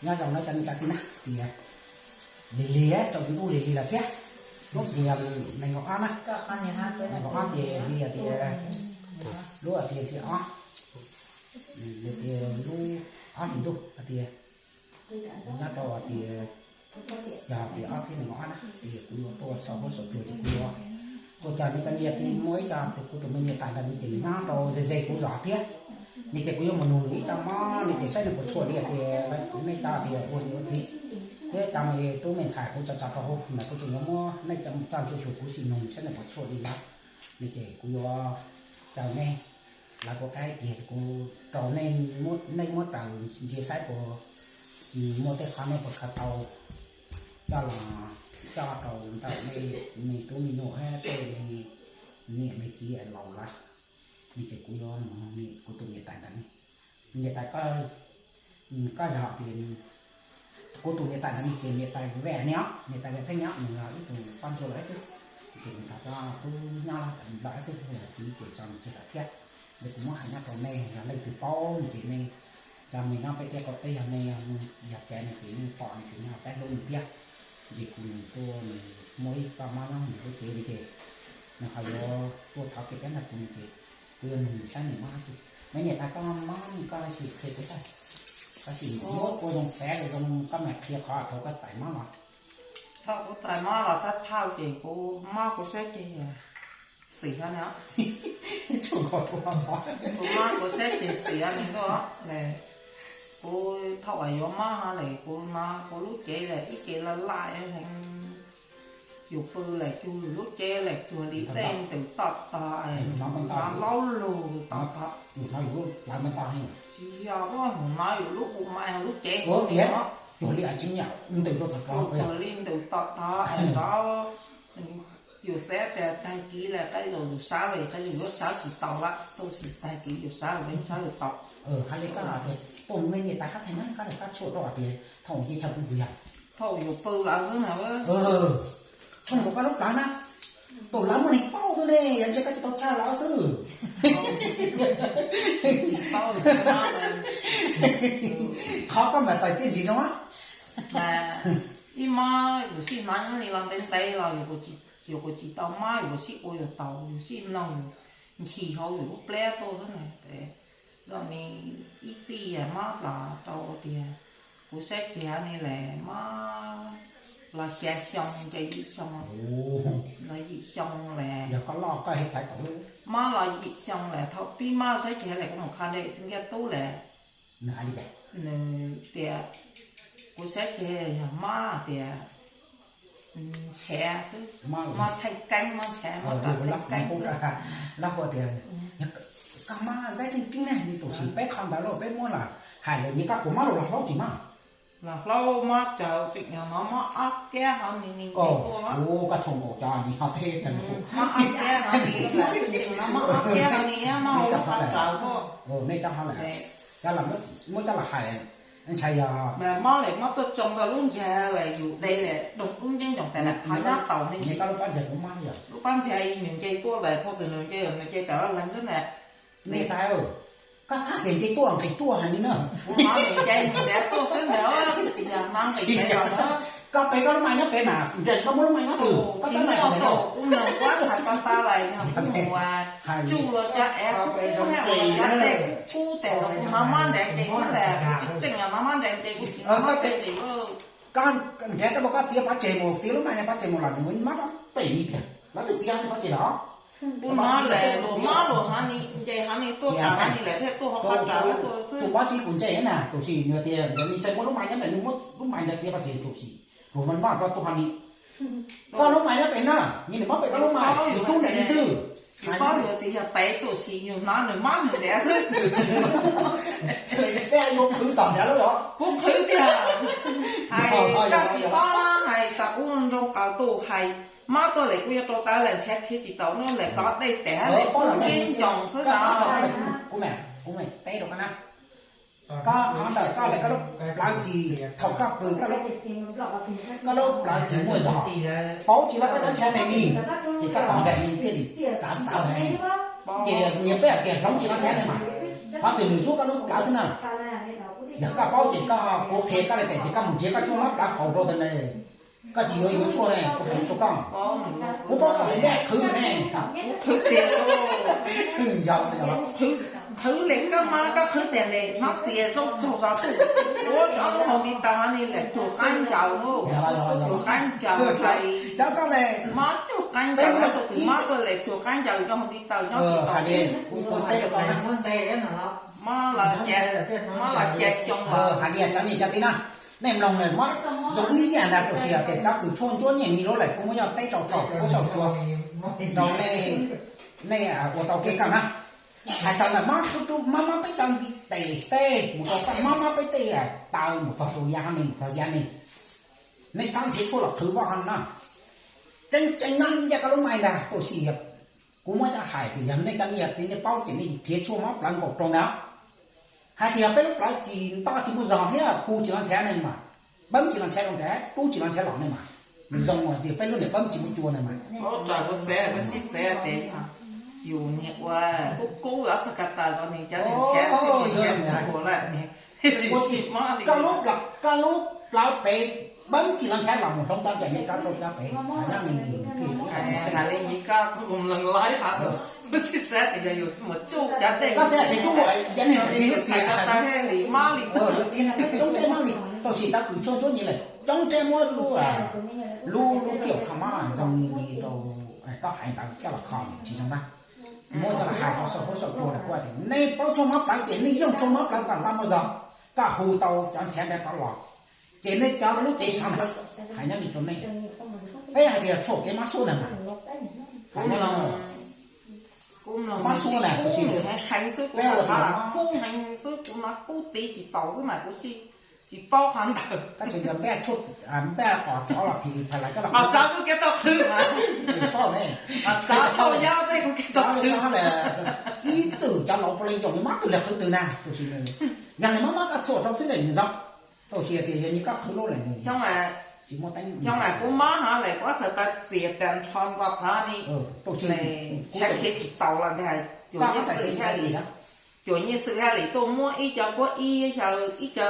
Nyob zoo na cov niam cov txiv na, tias lig lig tsaus ntuj lig lig lawm thiab. Lub tias nees nkaum ob na, nees nkaum ob ces lig tias, lub tias lig ob, tias lub ob hlis ntuj hais tias, nyob rau tias, yog tias ob txhiab nees nkaum ob na ces kuv yuav tuaj saum huab saum cua ces kuv yuav tuaj coj nej cov niam txiv, muaj ib co tus kuv tus me niam tais ntawd ne ces nws nyob rau ze ze kuv zos thiab. Ne ces kuv yuav mus nug nws ib co mob ne ces saib nws puas tshuaj li tias, nej cov tias ua niam ua txiv thiab cov me tub me ntxhais kuv tso tso rau hauv mas kuv tseem yuav muab nej coj mus coj ntsuj xyuas kuv sim nug saib nws puas tshuaj li na. Ne ces kuv yuav coj nej lawv kuv qab tias kuv rau nej, nej muab raws ntsia saib puas muaj tej qhov nej puas khaws tau coj los coj rau ntawm nej me tub me nyuam, tej me niam me txiv laus lawm. Ne ces kuv yuav mus nug kuv tus niam tais ntawd ne. Niam tais, koj yog tias kuv tus niam tais ntawd ne ces niam tais Vam ne os, niam tais Vam Theej ne os, nws yog ib tug poj ntsuam lawm xwb. Ces nws tau txog tub nyob lawm xwb, yog txiv ces tso nws tseg lawm thiab. Ces kuv muab hais nyob rau nej, yog leej twg paub ne ces nej cov me nyob peb teb qaum teb, yog nej yog tsev ne ces nej pom ne ces nej pab hlub nws thiab. Ces kuv nws tuaj nws muaj ib co mob nyob nws lub cev li ces nws ho yuav tuaj thov kev pab ntawm kuv ne ces kuv yuav nug nws saib nws mob dab tsi. Me niam tais, koj mob koj sim qhia kuv saib, koj sim muab ua zoo xav zoo zoo koj mam qhia qhov rau koj txais mob los. Thaum kuv txais mob los thawj thawj ces kuv mob kuv sab ceg xis no. Kuv mob kuv sab ceg xis no, kuv thaum uas yuav mob no lawm kuv hnov kuv lub cev lawm ib ce laj laj heev. Yus pw lawm cuag yus lub cev lawm cuag li dej ntws toj tog, hnov laub lug toj tog. Tsis yog, hnov yus lub ub mais lub cev cuag li ntws toj tog, cuag li ntws toj tog es nrov. Yus xav tias tag kis lawm, qee zaus yus sawv los qee zaus yuav sawv tsis tau lawm, tab sis tag kis yus sawv los yeej sawv tau. Hais li koj tias tus me niam tais koj theej no koj tias koj tshuaj rau tias thaum ub chaw pw yog, thaum yus pw lawm xwb na. Tshuaj nkaus koj lub plawv na, tus lawv muaj neeg paub xwb ne, yog ntse koj tsis tau chaw lawv xwb. Qhov koj mam txais txiaj ntsim zoo. Ib mob yus sij hnov nyob li los ntev ntev los yus kuj tsis tau mob, yus kuj sij ua yus taus, yus sij mloog, nchis hauv yus lub plab tuaj xwb na. Zaum no ib txij mob los rau tias kuv sab ceg ni lawm, mob los xya xyoo nce yim xyoo, los yim xyoo lawm. Mob los yim xyoo lawm, thaum pib mob sab ceg lawm kuv mus kho dej txiv Nkiaj Tub lawm, nws tias kuv sab ceg yog mob tias ntshav xwb, mob thaij keeb, mob ntshav, mob rau thaij keeb xwb. Lawv hu tias koj mob zaib keeb keeb ne, tus tsis peb qho ntawd los peb muab los hais lawm, nyias koj kuv mob los hlaub tsis mob. Los hlaub mob tsaus tseem yog hnov mob ob kiab hauv ni ni nce tuaj. Koj tshuaj nkaus cov ni ho teb, mob ob kiab hauv ni, hnov mob ob kiab hauv ni, mob hauv lub qhov raws tuaj. Nej cov ho lawm, muab coj los hais, ntshai yog mob lawm, mob tuaj tsoo tau lub ntsag lawm, yus de lawm doog ub nceeb ntsoom tais lawm, qhov nyob taus ne. Koj lub pob ntseg kuv mob yog lub pob ntseg nws nce tuaj lawm, thaum twg nws nce nws nce tawm los lees xwb na. Niam tais, koj txhaj tias nce tuaj nqis tuaj hais li na. Kuv hnov nws nce nws nrad tuaj xwb ntag, tsis yog hnov nqis nqis los na. Koj pe koj lub mai nyob pem mas, nrog koj muab lub mai nyob twg, koj txhob nqis nqis. Kuv mloog kuv txhais ko taw lawm, yog kuv mus tsuj los cov av kub kub thiab ua cov dej kub kub tes los kuv hnov mob nrad nce xwb ntag, kuv tseem tseem yog hnov mob nrad nce, kuv tsis hnov mob nrad nce. Koj nrad tej, koj txiav pov tseg mus, txiav lub mai no pov tseg mus los nws mob rau pem li tiag, lawv twb txiav pov tseg los. Kuv hnov lawm, luag mob luag hnov ni, nce hnov ni tuaj tas hnov ni lawm thiaj tuaj hauv qhov raws tuaj xwb. Tus mob sib kuv ntse na, tus sim nws tias nws ntshai muab lub mai nyob ntawm, nws muab lub mai ntawd txiav pov tseg tus sim, luag ua noj koj tuaj hnov ni. Koj lub mai nyob pem na, nws mob pem koj lub mai, nws rub nrad li xwb. Tsis paub yus tias yog pem tus sim yus hnov nws mob nws nrad xwb. Peb yuav qhwv tom nrad lawm los? Kuv qhwv tiag. Hais koj tsis paub hais tas kuv nroo qaws tus hais mob tuaj lawm kuv yuav rau tawv lawm ntshav khiav tsis tau no lawm, kov dej tes lawm kuv nkees ncoos xwb ntag. Kuv mam teb rau koj na. Koj qhov ntawm koj lawm koj lub plawv tsis, thaum koj pw koj lub plawv tsis muaj zog, paub tsis los koj cov ntshav me li, ces koj tos nrad li thiaj li txav txav ne. Ces nyias peb hais tias hloov tsis los ntshav ne mas. Qhov twg nws zuab koj lub plawv xwb na. Yog koj paub ces koj, kuv qhia koj li tes ces koj mus nrhiav koj tshuaj mob plawv haus rau ntawd ne. Koj tsis yuav yuav tshuaj ne, kuv hais rau koj. Kuv paub koj hais ntej qhwv ne. Qhwv tiag. Yog, yog. Qhwv li koj mas koj qhwv tiag li, hmab txias zoo tsaug zog tuj. Ua cov lub hau ntiv taw ni lem cuag qaib ncaws, cuag qaib ncaws hlais. Cov koj le, mob cuag qaib ncaws, tus mob tuaj lem cuag qaib ncaws rau hau ntiv taw nyob tsis tau. Mob los xya, mob los xya xyoo lawm. Hais tias cov niam cov txiv na, nej mloog na, mob zoo ib yam ntag, tab sis tias cov kws tshuaj ntsuab nyiaj ni lub lawm kuv muab nyob teb rau saum huab saum cua rau nej, nej ua tau kev kawm na. Hais txog ntawm mob, mob mob peb cov ntiv tes teb mus rau koj mob mob peb tej taw mus txog rau yav ni, mus txog yav ni, nej txhob nrhiav tshuaj los qhwv vaj no na. Tseeb tseeb nyob ib ncaj koj lub mai ntag, tab sis kuv muab coj hais tias yog nej cov niam txiv nej paub ces nej nrhiav tshuaj mob plawv nkaus rau ntawd. Hais tias peb lub plawv tsis nto tsis muaj zog thiab hu tsis los ntshav ne mas, pab tsis los ntshav los ntshav, rub tsis los ntshav los ne mas, nws zoo hais tias peb lub niam pab tsis muaj cua ne mas. Ub, raws kuv xav, kuv sib xav tias yus niag ua kub kub ob txhais ko taw zov nws cov niag ntshav, ntshav ua lawm ne. Koj lub, koj lub plawv pem, pab tsis los ntshav los mus hloov cov niag rab rau plawv pem, hais li yig koj kuv mus lees laib, kuv sib xav tias yog yus mus tsuj cov tej, koj xav tias tsuj yog niag txhais ko taw li mob li, coob teb mob li, tab sis cov kws tshuaj ntsuab nyiaj lawm coob teb muab lub, lub, lub kiaum kho mob zoo li rau, koj hais ntawd coj los kho tsis zoo na. Muab coj los hais rau saum huab saum cua lawm kuv tias nej paub tshuaj mob plawv ces nej yoog tshuaj mob plawv kom nto muaj zog, koj hu tau cov ntshav ntawd rov los, ces nej cov lub cev sov ntawd hais nyob li rau nej. Peb hais tias tshuaj kev mob suab ntag mas, mob suab na, kuv sim, peb ua tias kub heev xwb, kuv no kub tiv tsis taus xwb mas kuv tsis paub qhov ntawd. Tab sis yog npaj tshuaj, npaj qos tsov los phim phais lawv coj los qhwv, ib txwm cov laus puav leej yoo mob twg los qhwv twg na, tab sis yog nws mob mob koj txhuam rau xwb nws zoo, tab sis tias yog nws koj qhwv lub lawm nws tsis muaj teeb. Xyoo na kuv mob hov lawm kuv ob txhais taw txias tas nrho nto qhov ni, tab sis tshav khiav tsis taus los ntag, cuam nyiaj xwm thiaj li, cuam nyiaj xwm thiaj li tuaj muab ib co kuab ib xyaw ib co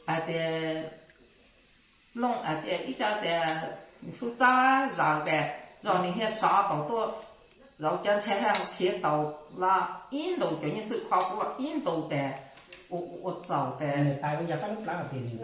hais tias, looj hais tias ib co tias hwj txab zaws tias zog nws thiaj sov tau tuaj, zauv cov ntshav thiaj khiav tau los ib ntus, cuam nyiaj xwm kho kuv los ib ntus tias ua txaus tias. Nws tas yog koj lub plawv tias nws,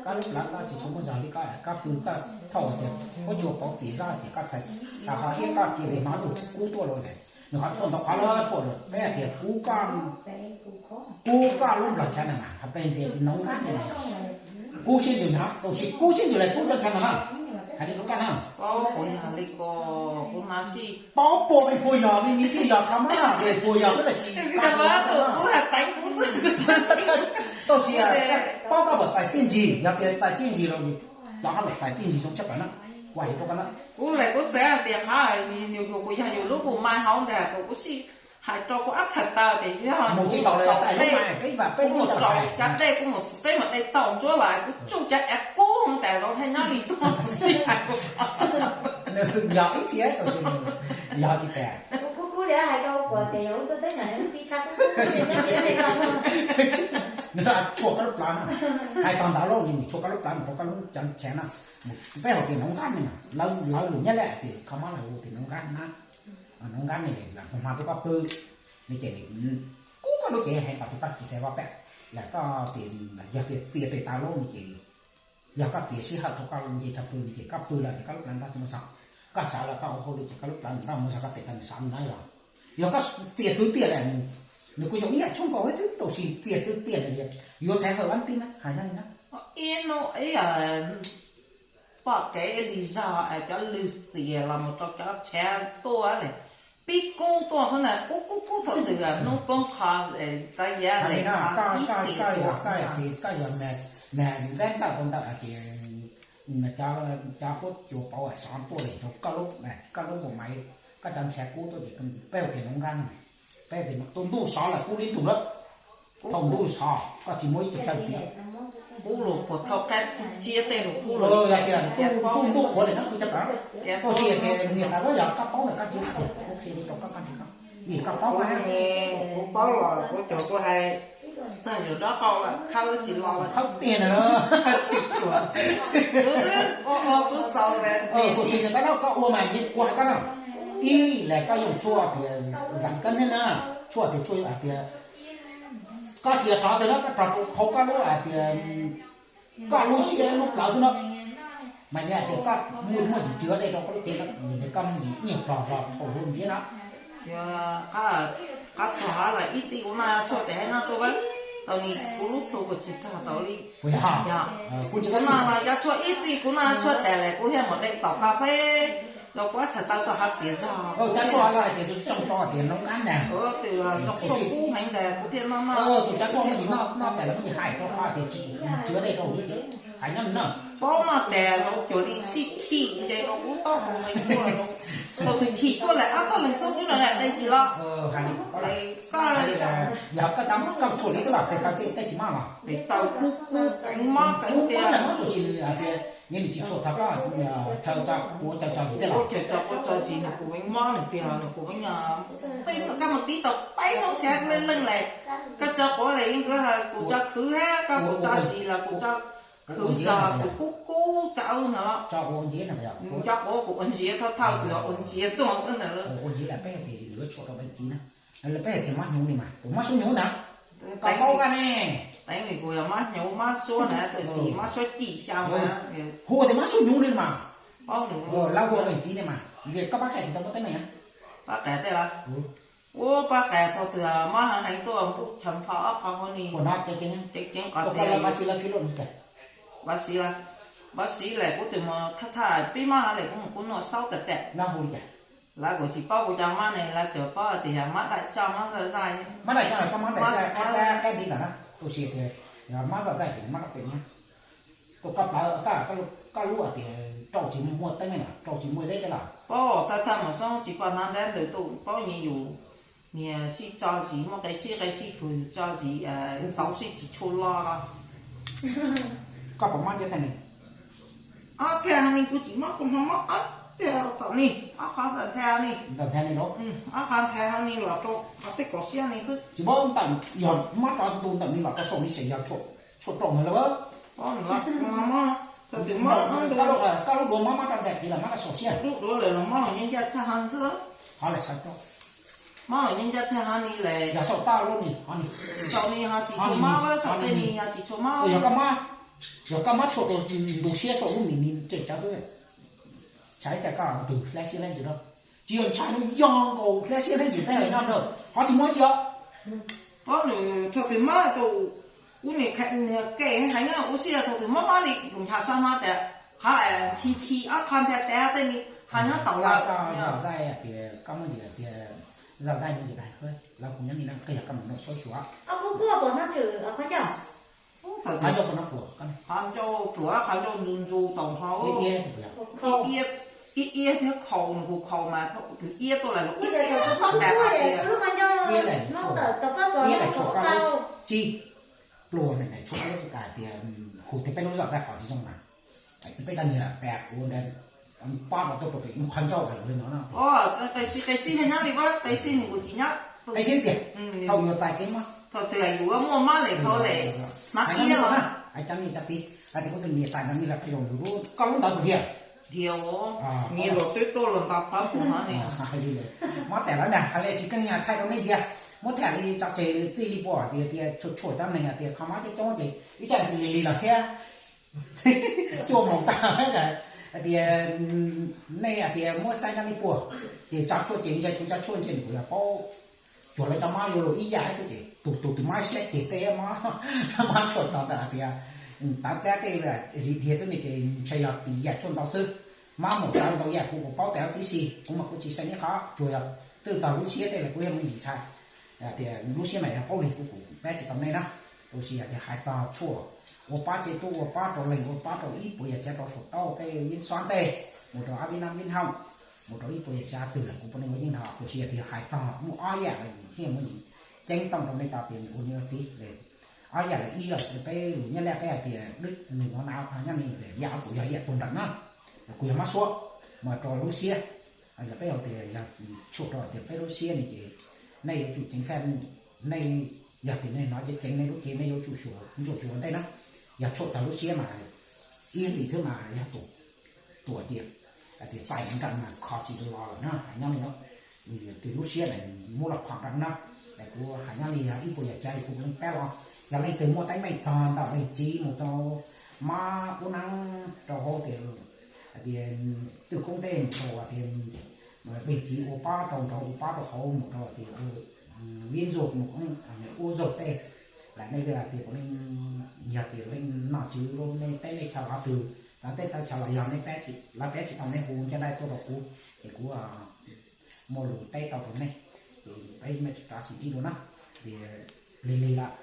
koj lub plawv koj tsis tshua muaj zog li koj, koj pw koj thaum tias huab cua pauv txias zog tias koj txhais, tas ho thiab koj cia li hnov tus kub tuaj los ntawd, nws qhov tshuaj ntau qhov lawm, tshuaj lawm peb hais tias kub koj, kub koj lub nplog ntshav ntawd mas hais peb tias noov nqab ntawd, kub siab ntsws ntag, tab sis kub siab ntsws lawm kub cov ntshav ntawd na, hais li rau koj na. Kuv yog li ko, kuv no sij paub puas, puas yog li ni, twb yog kho mob tias puas yog, tab sis tab sis paub koj pom txais txiaj ntsig, yog tias txais txiaj ntsig los cov ho lawm txais txiaj ntsig zoo tshaj plaws na, kuv hais rau koj na. Kuv lawm kuv txawm tias qhov nws yug kuv yog yus lub kuv mai hauv ntag, kuv kuv sij hais rau kuv ob txhais taw tias yog mus tsis tau lawm, peb mus rau cov dej, kuv mus peb mus de tauj ntsuab los kuv tsuj cov av kub ntawd los thiaj nyob li tuaj sij hais. Nws yog ib txhia tab sis nws yog tsis tas. Nws tshuam koj lub plawv na, hais txog ntawd lauj, nws tshuam koj lub plawv mus rau koj lub cov ntshav na, peb hais tias noov nqab ne, lawv lwm nyob lawm tias kho mob lawv hu tias noov nqab na, noov nqab ne, lawv hma tuaj koj pw, ne ces nws kub koj lub cev heev kom tias koj tsis xav vaj pem, yog koj tias, yog tias txias tes taw lub ne ces, yog koj txias sij hawm thaum koj nce chaw pw ne ces koj pw lawm ces koj lub plawv nto tsis muaj zog, koj sawv los koj ua hauj lwm ces koj lub plawv nto muaj zog koj tes taw nws sov na yog. Yog koj txias txwv tiam lawm, nws kuj yog ib yam tshooj nkaus xwb tab sis txias txwv tiam lawm yuav thaiv hawm ua ntej na, hais li na. Ib hnub ib pom kev ib li zog cov lwg txias los mus rau cov tshav tuaj, pib kub tuaj xwb na, kub kub kub thaum twg hnub poob qho, koj yav li ib txhis koj yog me ntxab ntxawj rau ntawm hais tias cov huab cua pauv sov tuaj li rau koj lub, koj lub npau maiv, koj cov ntshav kub tuaj ces peb hu tias noov nqab, peb tias tus ntuj sov lawm kub li ntuj lawm, thaum ntuj sov koj tsis muaj ib tug chaw txiav. Kub lug puag thaum qab tsiab tej lug kub lug, yog tias ntuj, ntuj qhuav li no kuj tsis paub, tab sis tias niam tais huab yog koj paub lawm koj tsis hais tias kuv qhia li rau koj, koj ntseeg koj. Vim koj paub, kuv paub los kuv cov kuv hais, txog yuav dob qau khawb tsis los, khawb tiag na. Tsis tshua, kuv txaus lawm. Kuv sim tias koj no koj ua mas yeej ua hais koj no, ib lawm koj yeej tshuaj tias zam kab neeg na, tshuaj tias tshuaj hais tias koj cia thov tias no koj rog rau qhov koj lub hais tias koj lub siab lub plawv xwb no. Mas yog hais tias koj muaj muaj ntsis tswv dej rau koj lub cev no, koj muaj ntsis nyiaj rog zog thaum lub ntiab no. Qab rog lawm ib txij kuv noj tshuaj tes haib no tuaj, tau ni kuv lub plhu kuv tsis rog tau li. Kuv tsis noj no cov tshuaj ib txij kuv noj tshuaj tes lawm kuv thiaj mus de tom kas fes rau kuv txhais taw tau hav tias zog. Cov tshuaj hais tias zoo rau tias noob qab na, tshuaj kub heev ntag kuv thiaj noj noj. Tus cov tshuaj muaj ntsis noj noj tes lawm muaj ntsis hais rau qhov tias tsis tswv dej rau lub cev. Hais nyob no paub noj tes los cuag li sib chim nce rau kuv taub hau heev tuaj. Thaum twg chim tuaj lawm ob tog leeg xub twb no de tsis los. Yog koj tab koj tshuaj li xwb los tes taw tej tsis maj los? Tes taw kub kub keev mob keev tiag. Tus tsis hais tias nws tsis tshuaj txog koj chaw tso quav chaw tso zis tej los? Chaw tso quav tso zis nws kuj mob nws tiag, nws kuj, koj mus tib tau peb hnub tsis leej leej lawm. Koj tso quav lawm yeej kuv tso khwv thiab, koj kuv tso zis los kuv tso khwv zog, kuv kub kub tso no. Cov quav kuv ua ntsiav thawj thawj kuv yuav ua ntsiav tuaj ntawd. Peb hais tias mob hnyuv li mas, tus mob suab hnyuv na, koj paub koj ne. Teeb kuv yog mob hnyuv mob suab na, tab sis mob suab cim xyaw na. Hu tias mob suab hnyuv li mas. Lawv hu me ntxiv li mas, koj pab qe tsis tau muaj teeb meem? Pab qe tej lawm. Ua pab qe thaum twg mob heev heev tuaj pub chaw npho ob qho hu ni. Ceev ceev qhov tias pab siv lawm, pab siv lawm kuv twb mus thaj thaj pib mob heev lawm kuv mus kuv noj saub tas tas. Lawv kuj tsis paub kuv cov mob ne, lawv tsuas paub tias yog mob daim tsoj mob zaj zaj. Mob daim tsoj los koj mob daim tsoj qab qab ntiv ntawm na, tus sis tias yog mob zaj zaj ces mob rau pem nyab. Tus koj plawv koj lub tias rau tsis muaj teeb meem los rau tsis muaj zeb tej los? Paub thaj thaj mus soob tsis pom hnab ntab ntawm tus paub nyias yus, nyias sib tso zis muaj qe sib qe sib tug yus tso zis xauv sib tsis tshua lo los. Koj puas mob ntiab thaj ni? Ob thaj ni kuv tsis mob, kuv hnov mob ob thaj tom ni, ob qho ntawm nthe ni. Ntawm nthe ni los? Ob qho nthe ni los rau qhov tej kaum siab ni xwb. Tsis paub ntawm yog mob rau ntu ntawm ni los rau saum ni xyem yog tshuaj rau mus lawm. Koj lub duav mob mob rau nram qiv los mob rau saum siab? Lub duav lawm los mob los nyob ncaj thaj ha xwb. Qhov lawm sawv rau. Mob los nyob ncaj thaj ha ni lawm. Yog saum toj lub ni, saum ni ho tsis tshua mob, saum tej ni ho tsis tshua mob. Yog koj mob, yog koj mob tshuaj rau ntu siab saum lub mis ni tseem tsawv xwb. Ntshai cas koj tus hlab siab hlab ntsws rau, tsis yog ntshai no, yog nkaus hlab siab hlab ntsws peb hais nyob nrog qhov tsis mob tsis os. Ob nws thaum twg mob tus, kuv niam kem heev nyob ua si, thaum twg mob mob li kuv ntshav sab no tias qhov nthi nthi ob qho nthi tes tej ni qhov nyob taus lawm. Zaj zaj tias koj muaj ntsis tias zaj zaj muaj ntsis hais lawv kuv nyob li no, koj yog koj mus noj suab xyuas. Qhov ncauj pluav, qhov ncauj pluav, qhov ncauj ntsus ntsus tau nrho. Ib iab thiab khaus, nws kuj khaus mas thaum twg iab tuaj lawm los ib iab pab qas hais tias, iab lawm tshuav, iab lawm tshuav koj lub tsib pluag na, tshuav koj lub hais tias, hu tias peb lub zaj zaj qhov tsis zoo mas, peb cov niag pas kuv ntawd pab rau tuaj pem qhov ncauj lawm no. Qe sib nyob li, qe sib nws kuj tsis nyob. Qe sib tiag, thaum yuav txais kev mob, thaum twg yus muaj mob lawm thaum lawm, hnab iab los. Hais cov niag cov txiv hais tias kuv tus niam txais no ni los qee zaum yus lub, koj lub ntawd kuv dhia, dhia, niam luag twb tuaj los nta pab kuv no ne. Mob tas lawm na, hais li tsis keej thaij rau nej ntsia, muab tham li tso tseg txij li puas tias tias tshuaj tshuaj cov neeg hais tias kho mob coob coob ces ib tsam lig lig los thiab. Cuaj moos tag hais tias nej hais tias muab saib nyob li puas, ces tso tshuaj ces ntshe kuv tso tshuaj ntshe nws kuj yog paub, cuag lawv cov mob yuav luag ib yam xwb ces tus tus twg mob siab ceg tej mob, mob tshuaj tod tawm hais tias tawv plab tej dhia xwb ne ces ntshe yog piv yam tshuaj ntau xwb. Mob mus tawv ntau yam kuv kuj paub tas tib si, kuv mas kuv tsis xav nyob qhov tsuas yog twb txog lub siab tej lawm kuv yog me ntsis ntshai. Tias lub siab mas yog paub lig kuv kuj pab tsis tau nej na. Tab sis tias hais txog tshuaj ua pab tsev tub, ua pab rau leeg, ua pab rau ib puas yam tsav rau saum tauj tej yeeb xob ntej, mus rau ob vib nab vib hooj, mus rau ib puas yam tsav twg los kuv pab nej ua yeej dhau. Tab sis tias hais txog muaj ob yam lawm thiaj muaj ceeb toom rau nej cov tias nws ua niam ua txiv. Ob yam lawm ib los peb lus Nyab Laj peb hais tias đứt mùi máu não, nyob ni yam kuj yog yam tuag nreem na, kuj yog mob suab, mas rau lub siab. Yog peb hais tias yog tshuaj rau tias peb lub siab ne ces Nej yuav tsum ceev faj, nej yog tias nej hnov ceev ceev nej lub cev nej yuav tsum ntsuam xyuas ua ntej na. Yog tshuam txog lub siab mas ib hlis xwb mas yog tus, tus tias, tias txais nram mas kho tsis los lawm na, hais nyob li no. Tias lub siab na, muab los kho nram na. Kuv hais nyob li yog ib puas yam tsav kuv leej pab los, yog leej twg muaj teeb meem txog ntawm leej txiv mus rau mab ub neeb rau hauv tias, tias twj koob ntej mus rau tias leej txiv ua pob rau nraud ua pob rau hauv mus rau tias vib zug mus ub zug tej, lam nej tias puav leej yog tias leej nom tswv lub nej teb nej chaw qhov twg txawv tej txawv chaw los yog nej pab tsis, lawv pab tsis tau nej hu ncaj nraim tuaj rau kuv, ces kuv muaj lus teb tau rau nej. Ces peb mej rov sib ntsib dua na. Tias lig lig lawm,